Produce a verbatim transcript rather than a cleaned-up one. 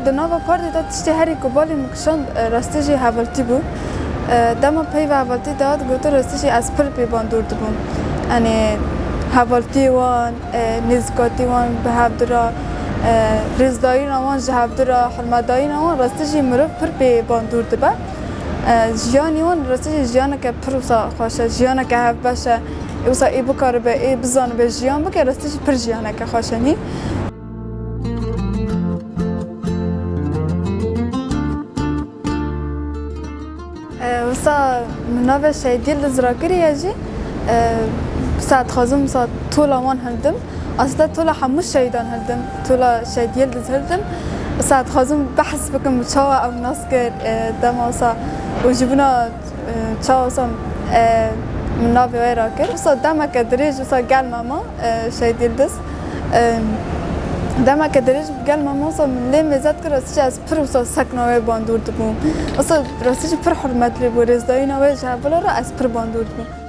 Di nava partê de tiştê herî ku balê min kişand, e, rastî jî hevaltî bû. E, dema peyva hevaltî de hat gotin, rastî jî ez pir pê bandor dibûm. Yanî hevaltî wan, e, nêzîkatî wan bi hevdu re, e, rêzdayîna wan ji hevdu re, hurmetdayîna wan rastî jî mirov pir pê bandor dibe. E, jiyanî wan rastî jî jiyaneke pir wisa xweş e, jiyaneke hevbeş e. Ê wisa ê bikaribe, ê bizanibe jiyan bike, rastî jî pir jiyaneke xweş e nî. E, wisa min navê Şehîd Yildiz rakiriye jî. E, wisa dixwazim wisa tola wan hildim. Aslında tola hemû şehîdan hildim. Tola Şehîd Yildiz hildim. Wisa dixwazim behs bikim çawa ew nas kir, e, dema wisa û ji bûna Çawa wisa, e, min navê wê rakir. Wisa demeke dirêj wisa gel me ma, e, Şehîd Yildiz. E, demeke dirêj gel me ma wisa min lê mêzet kir, rastî jî ez pir wisa sekna wê bandor dibûm. Wisa rastî jî pir hurmet lê bû, rêzdayîna wê ji hevila re ez pir bandor dibûm.